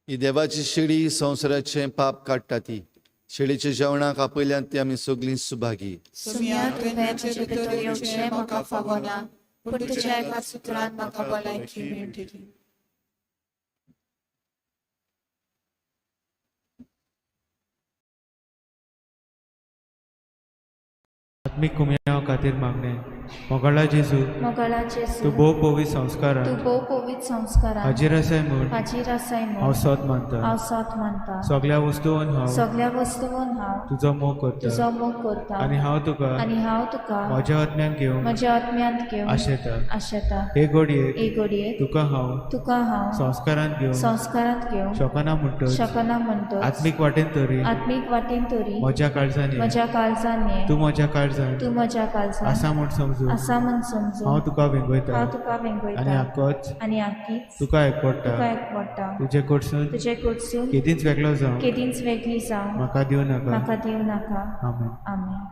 ही देवाची शिडी संवसाराचें पाप काडटा ती शिडीच्या जेवणाक आपयल्यान ती आमी सगळीं सुभागी. सुम्या, तुवें म्हजे भितर येवचें म्हाका फावना, पूण तुज्या एका सुत्रान म्हाका भलायकी मेळटली. आत्मीक कुमया खातीर मागणें. मोगाळा जेजू, मोगाळा जेजू, तूं भोव पवित्र संस्कारान तूं भोव पवित्र संस्कारान हाजीर आसाय म्हूण हाजीर आसाय हांव म्हूण सोद मानता. हांव सोद मानता. सगळ्या वस्तून हांव सगळ्या वस्तून हांव तुजो मोग करता तुजो मोग करता आनी हांव तुका आनी हांव तुका म्हज्या आत्म्यान घेवंक म्हज्या आत्म्यांत घेवन आशेता. आशेता. हे घडयेक हे घडयेक तुका हांव तुका हांव संस्कारांत घेवंक संस्कारांत घेवंक शकना म्हणटच शकना म्हणटच आत्मीक वाटेन तरी आत्मीक वाटेन तरी म्हज्या काळजान ये. म्हज्या काळजान ये. तूं म्हज्या काळजान तूं म्हज्या काळजान आसा म्हूण समजून आसा म्हूण समजून हांव तुका वेंगयता हांव तुका आनी वेंगयता आकोच आनी आकीच तुका एकवडटा. तुका एकवडटा. तुजे कडसून तुजे कडसून केदींच वेगळो जावं केदींच वेगळी जावं म्हाका दिवं नाका. म्हाका दिवं नाका. आमेन. आमेन.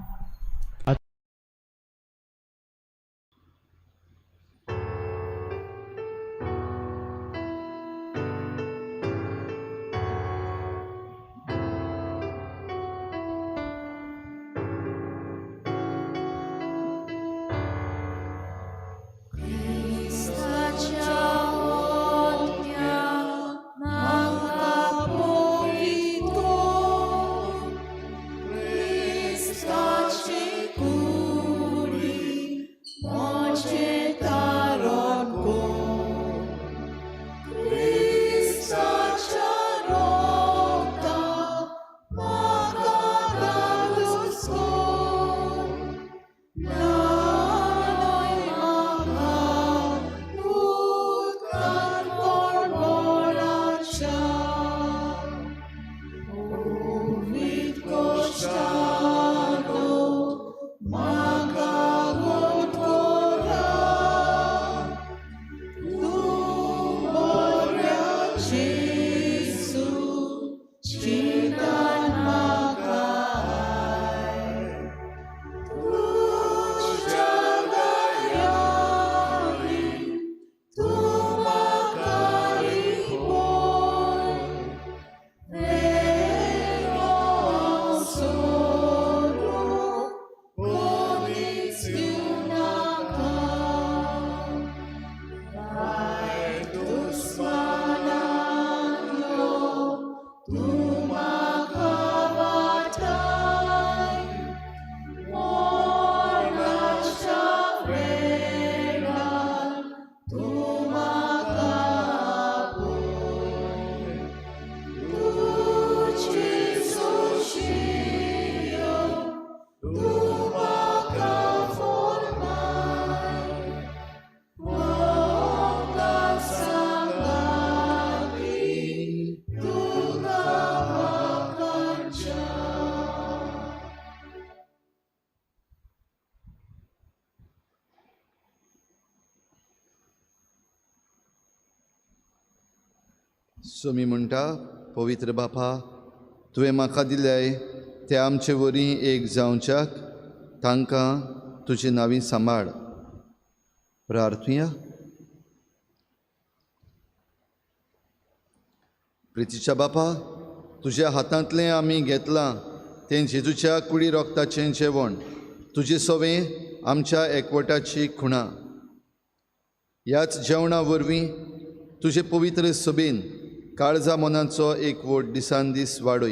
सोमी म्हणटा, पवित्र बापा, तुवें म्हाका दिल्याय ते आमचे वरी एक जावच्याक तांकां तुजे नांवी सांबाळ. प्रार्थुया. प्रितीच्या बापा, तुज्या हातांतलें आमी घेतलां तें जेजूच्या कुडी रोगताचें जेवण, तुजे सवें आमच्या एकवटाची खुणा. ह्याच जेवणा वरवीं तुजे पवित्र सभेन काळजा मनाचो एकवट दिसान दीस वाडय.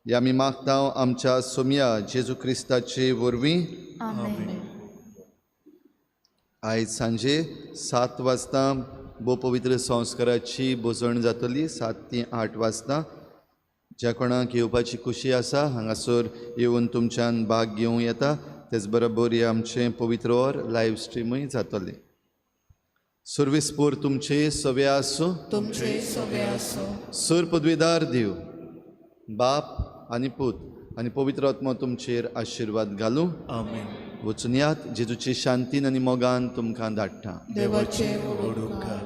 हे आमी मागता आमच्या सोमया जेजू क्रिस्ताचे वरवीं. आयज सांजे 7 वाजता भोव पवित्र संस्काराची भोजण जातली. 7 ते 8 वाजता. ज्या कोणाक येवपाची खुशी आसा हांगासर येवन तुमच्यान भाग घेवं येता. तेच बरोबर हे आमचें पवित्र वर लायव्ह स्ट्रीमूय जातलें. सर्वीस पोर तुमचे सवे आसूं, तुमचे सवे आसूं. सर पदवीदार देव बाप आनी पूत आनी पवित्र आत्मो तुमचेर आशिर्वाद घालूं. आमेन. वचून यात, जेजूचे शांतीन आनी मोगान तुमकां धाडटा. देवाचे व्हड उपकार.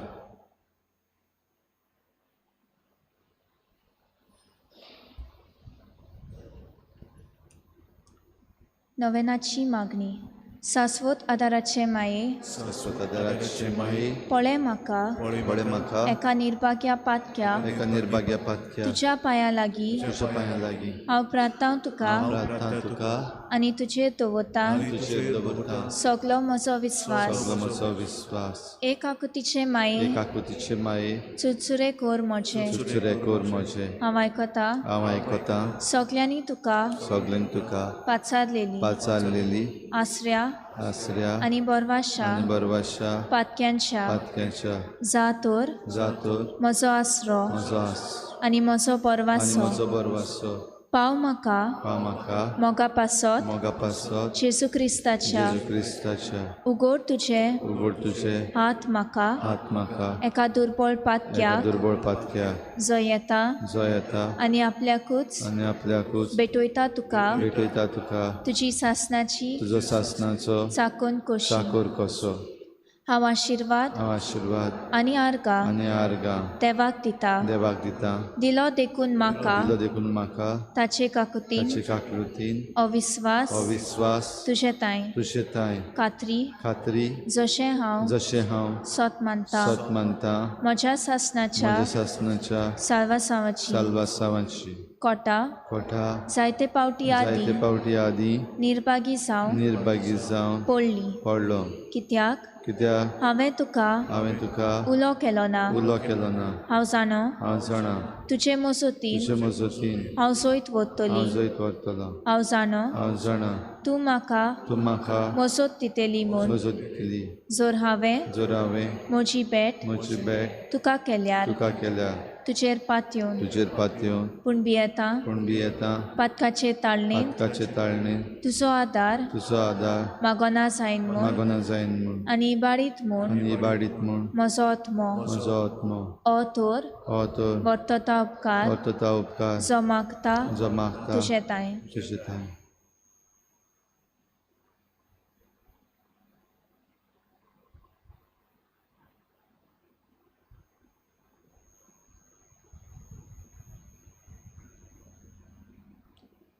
नवेनाची मागणी. शाश्वत आदाराचे माये, शाश्वत आदाराचे माये, पळय म्हाका, पळय म्हाका, एका निर्भाग्या पातक्या, एका निर्भाग्या पातक्या, तुज्या पांयां लागीं, तुज्या पांयां लागीं हांव प्रार्थना तुका, प्रार्थना तुका, आनी तुजेर दवरता, तुजेर दवरता सगलो म्हजो विस्वास. सगलो म्हजो विस्वास. एक आकृतीचे माये, एक आकृतीचे माये, चुरचुरे कर म्हजे, चुरचुरे कर म्हजे, हांव आयकता, हांव आयकता, सगल्यांनी तुका, सगल्यांनी तुका पाचारलेली, पाचारलेली आसऱ्या, आसऱ्या आनी बरवाशा, आनी बरवाशा, पातक्यांच्या, पातक्यांच्या, जा तर, जा तर, म्हजो आसरो, म्हजो आसरो, आनी म्हजो बरवासो, आनी म्हजो बरवासो, पाव म्हाका, पाव म्हाका, मोगा पासत, मोगा पासत, जेजू क्रिस्ताच्या, जेजू क्रिस्ताच्या, उगड तुजे, उगड तुजे, हात म्हाका, हात म्हाका, एका दुर्बळ पातक्या, एका दुर्बळ पातक्या, जो येता, जो येता, आनी आपल्याकूच, आनी आपल्याकूच, भेटयता तुका, भेटयता तुका, तुजी सासनाची, तुजो सासनाचो, चाकोन कोशी, चाकोर कसो, हांव आशिर्वाद, हांव आशिर्वाद, आनी आर्गां, आनी आर्गां, देवाक दिता, देवाक दिता, दिलो देखून म्हाका, दिलो देखून म्हाका, ताचे काकुतीन, ताचे काकुतीन, अविस्वास, अविस्वास, तुजे तांय, तुजे तांय, खात्री, खात्री, जशें हांव, जशें हांव, सत मानता, सत मानता, म्हज्या सासनाच्या, म्हज्या सासनाच्या, साल्वासांवाची, साल्वासांवाची, कोटा, कोटा, जायते पावटी आदीं, जायते पावटी आदीं, निर्भागी जावन, निर्भागी जावन, पडली, पडलो, कित्याक, कित्याक, हांवें तुका, हांवें तुका, उलो केलो ना, उलो केलो ना, हांव जाणो, हांव जाणा, तुजे मजतीन, तुजे मजतीन, हांव जैत व्हरतली, हांव जैत व्हरतलो, हांव जाणो, हांव जाणा, तूं म्हाका, तूं म्हाका, मजत दितली म्हूण, मजत दितली, जर हांवें, जर हांवें, म्हजी भेट, म्हजी भेट, तुका केल्यार, तुका केल्यार, तुजेर पातयेवन, तुजेर पातयेवन, पूण भियेता, पूण भियेता, पातकाचे ताळणेन, पातकाचे ताळणेन, तुजो आदार, तुजो आदार, मागोना जायन म्हूण, मागोना जायन म्हूण, आनी इबाडीत म्हूण, आनी इबाडीत म्हूण, म्हजो आत्मो, म्हजो आत्मो, ओ तर, ओ तर, वर्तता उपकार, वर्तता उपकार, जो मागता, जो मागता, तुजे तांय, तुजे तांय.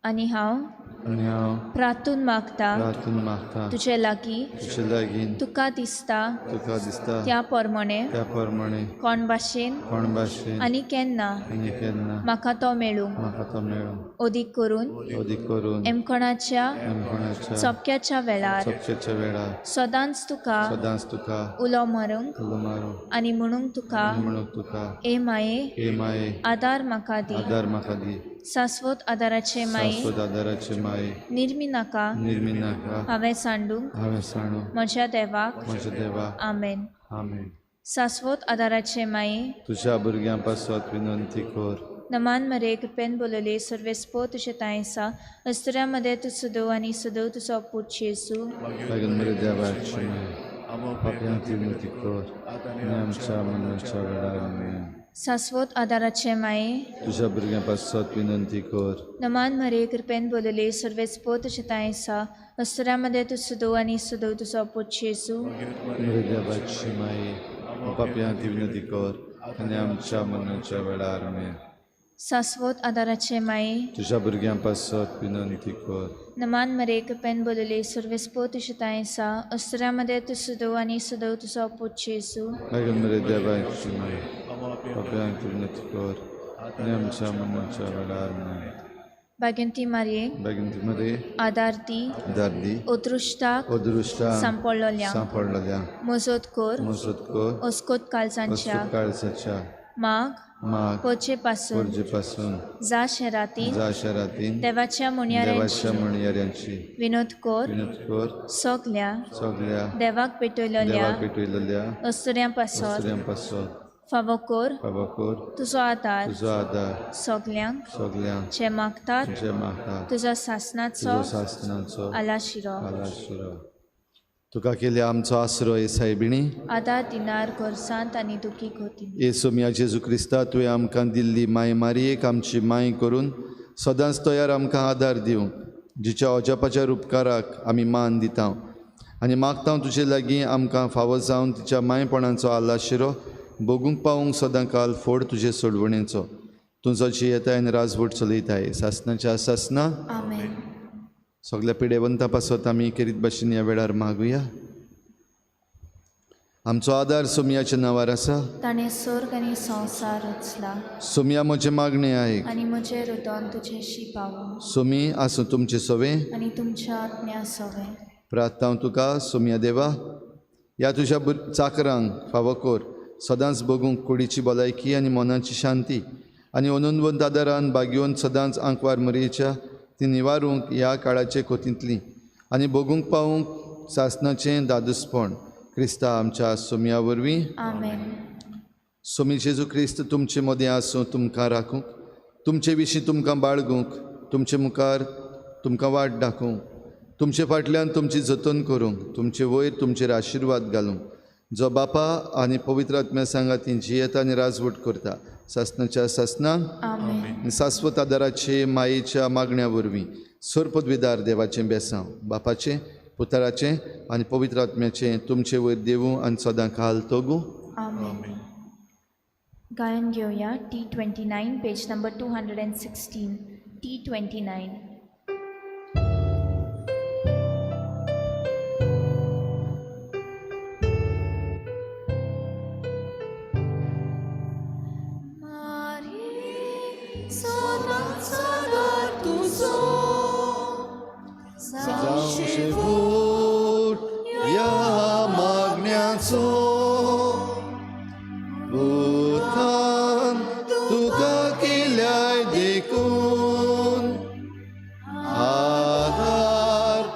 आनी हांव, आनी हांव, प्रार्थून मागता, प्रार्थून मागता, तुजे लागीं, तुजे लागीं, तुका दिसता, तुका दिसता, त्या प्रमाणे, त्या प्रमाणे, कोण भाशेन, कोण भाशेन, आनी केन्ना, आनी केन्ना, म्हाका तो मेळूं, म्हाका तो मेळूं, अदीक करून, अदीक करून, एमकोणाच्या, एमकोणाच्या, चपक्याच्या वेळार, चपक्याच्या वेळार, सदांच तुका, सदांच तुका, उलो मारूंक, उलो मारूंक, आनी म्हणूंक तुका, म्हणूंक तुका, ए माये, ए माये, आदार म्हाका दी, आदार म्हाका दी, शाश्वत आदाराचे माये, शाश्वत आदाराचे माये, निर्मी नाका, निर्मी नाका, हांवें सांडूंक, हांवें सांडूंक, म्हज्या देवाक, म्हज्या देवाक, आमेन. आमेन. शाश्वत आदाराचे माये, तुज्या भुरग्यां पासत विनंती कर. नमान मरे कृपेन बोलले सर्वेस्पो तुजे तांय आसा, अस्तुऱ्यां मदें तूं सदव आनी सदव तुजो पूत जेजू. लागून मरे देवाची माये, पापयांची विनंती कर आनी आमच्या मरणाच्या वेळार. आमेन. शाश्वत आदाराचे माये, तुज्या भुरग्यां पासत विनंती कर. नमान मरे कृपेन बोलले सर्वेस्पो तुजे तांय आसा, अस्तुऱ्यां मदें तूं सदव आनी सदव तुजो पूत जेजू. मरे देवाची माये, पापयांची विनंती कर आनी आमच्या मरणाच्या वेळार. आमेन. शाश्वत आदाराचे माये, तुज्या भुरग्यां पासत विनंती कर. नमान मरे कृपेन बोलले सर्वेस्पो तुजे तांय आसा, अस्तुऱ्यां मदें तूं सदव आनी सदव तुजो पूत जेजू. लागून मरे देवाची माये, पापयांची विनंती कर आनी आमच्या मरणाच्या वेळार. आमेन. भाग्यंती मारये, भाग्यंती मारये, आदार दी, आदार दी, अदृश्टाक, अदृश्टाक, सांपडलोल्या, सांपडलोल्या, मजत कर, मजत कर, अस्कोत काळजांच्या, अस्कोत काळजाच्या, माग, माग, पोरचे पासून, पोरचे पासून, जा शहरातीन, जा शहरातीन, देवाच्या म्हणयाऱ्यांची, देवाच्या म्हणयाऱ्यांची, विनोद कर, विनोद कर, सगल्या, सगल्या, देवाक पेटयलेल्या, देवाक पेटयलेल्या, अस्तुऱ्यां पासत, अस्तुऱ्यां पासत, फावो कर, फावो कर, तुजो आदार, तुजो आदार, सगल्यांक, सगल्यांक, जे मागतात, जे मागतात, तुजो सासनाचो, तुजो सासनाचो, आलाशिरो, आलाशिरो. तुका केल्या आमचो आसरो ए सायबिणी, आदार दिनार गोरसांत आनी दुखी गोती. ए सोमया जेजू क्रिस्ता, तुवें आमकां दिल्ली माय मारयेक आमची माय करून सदांच तयार आमकां आदार दिवंक, जिच्या अजापाच्या उपकाराक आमी मान दिता आनी मागता तुजे लागीं आमकां फावो जावन तिच्या मायपणाचो आलाशिरो भोगूंक पावूंक सदां काल फोड तुजे सोडवणेचो. तुजो जियेताय आनी राजवट चलयताय सासनाच्या सासना. आमेन. सगल्या पिडेवंता पासत आमी केरीत भाशेन ह्या वेळार मागुया. आमचो आदार सोमयाच्या नांवार आसा. ताणें स्वर्ग आनी संवसार रचला. सोमया म्हजें मागणें आयक आनी म्हजें रुदन तुजेशी पावूं. सोमी आसूं तुमचें सवें आनी तुमच्या आत्म्या सवें. प्रार्थना तुका सोमया देवा, ह्या तुज्या चाकरांक फावो कर सदांच भोगूंक कुडीची भलायकी आनी मनाची शांती आनी अनंतवंत आदारान बागयोवन सदांच आंकवार मरयेच्या ती निवारूंक ह्या काळाचे कोतींतली आनी भोगूंक पावूंक सासनाचें दादूसपण क्रिस्ता आमच्या सोमया वरवीं. आमेन. सोमी जेजू क्रिस्त तुमचे मदें आसूं, तुमकां राखूंक, तुमचे विशीं तुमकां बाळगूंक, तुमचे मुखार तुमकां वाट दाखोवंक, तुमचे फाटल्यान तुमची जतन करूंक, तुमचे वयर तुमचेर आशिर्वाद घालूंक, जो बापा आनी पवित्र आत्म्या सांगाती जियेता आनी राजवट करता सासनाच्या सासना. आमेन. सास्वत आदाराचे मायेच्या मागण्या वरवीं सरपदविदार देवाचें बेसांव बापाचें पुतळाचें आनी पवित्र आत्म्याचें तुमचे वयर देवूं आनी सदां काल तगूं. आमेन. गायन घेवया T29 page number 216. T29. शेवट ह्या मागण्याचो पुतान तुका केल्याय देखून आदार.